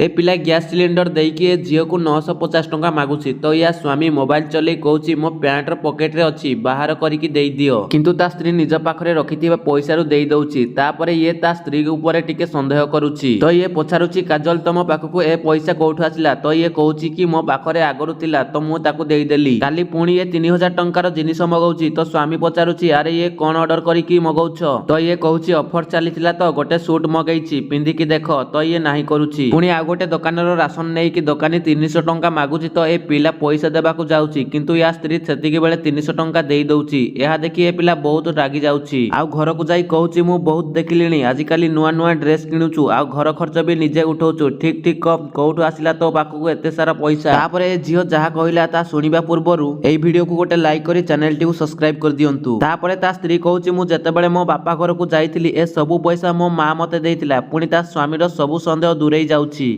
ଏ ପିଲା gas cylinder ଦେଇକି ଏ ଝିଅକୁ 950 ଟଙ୍କା ମାଗୁଛି ତ ୟା ସ୍ୱାମୀ ମୋବାଇଲ ଚଲେଇ କହୁଛି, ମୋ ପ୍ୟାଣ୍ଟର ପକେଟରେ ଅଛି, ବାହାର କରିକି ଦେଇଦିଅ। କିନ୍ତୁ ତା ସ୍ତ୍ରୀ ନିଜ ପାଖରେ ରଖିଥିବା ପଇସାରୁ ଦେଇ ଦଉଛି। ତାପରେ ଇଏ ତା ସ୍ତ୍ରୀ ଉପରେ ଟିକେ ସନ୍ଦେହ କରୁଛି ତ ଇଏ ପଚାରୁଛି, କାଜଲ, ତମ ପାଖକୁ ଏ ପଇସା କୋଉଠୁ ଆସିଲା? ତ ଇଏ କହୁଛି କି ମୋ ପାଖରେ ଆଗରୁ ଥିଲା ତ ମୁଁ ତାକୁ ଦେଇଦେଲି। କାଲି ପୁଣି ଇଏ 3000 ଟଙ୍କାର ଜିନିଷ ମଗଉଛି ତ ସ୍ୱାମୀ ପଚାରୁଛି, ଆରେ ଇଏ କଣ ଅର୍ଡର କରିକି ମଗଉଛ? ତ ଇଏ କହୁଛି, ଅଫର ଚାଲିଥିଲା ତ ଗୋଟେ ସୁଟ୍ ମଗେଇଛି, ପିନ୍ଧିକି ଦେଖ। ତ ଇଏ ନାହିଁ କରୁଛି। ପୁଣି ଆଉ ଗୋଟେ ଦୋକାନର ରାସନ ନେଇକି ଦୋକାନୀ 300 ଟଙ୍କା ମାଗୁଛି ତ ଏ ପିଲା ପଇସା ଦେବାକୁ ଯାଉଛି, କିନ୍ତୁ ୟା ସ୍ତ୍ରୀ ସେତିକି ବେଳେ 300 ଟଙ୍କା ଦେଇ ଦଉଛି। ଏହା ଦେଖି ଏ ପିଲା ବହୁତ ରାଗି ଯାଉଛି ଆଉ ଘରକୁ ଯାଇ କହୁଛି, ମୁଁ ବହୁତ ଦେଖିଲିଣି, ଆଜିକାଲି ନୂଆ ନୂଆ ଡ୍ରେସ କିଣୁଛୁ ଆଉ ଘର ଖର୍ଚ୍ଚ ବି ନିଜେ ଉଠଉଛୁ। ଠିକ ଠିକ କହ, କୋଉଠୁ ଆସିଲା ତୋ ପାଖକୁ ଏତେ ସାରା ପଇସା? ତାପରେ ଏ ଝିଅ ଯାହା କହିଲା ତା ଶୁଣିବା ପୂର୍ବରୁ ଏଇ ଭିଡିଓକୁ ଗୋଟେ ଲାଇକ୍ କରି ଚ୍ୟାନେଲଟିକୁ ସବସ୍କ୍ରାଇବ କରିଦିଅନ୍ତୁ। ତାପରେ ତା ସ୍ତ୍ରୀ କହୁଛି, ମୁଁ ଯେତେବେଳେ ମୋ ବାପା ଘରକୁ ଯାଇଥିଲି, ଏ ସବୁ ପଇସା ମୋ ମା ମତେ ଦେଇଥିଲା। ପୁଣି ତା ସ୍ୱାମୀର ସବୁ ସନ୍ଦେହ ଦୂରେଇ ଯାଉଛି।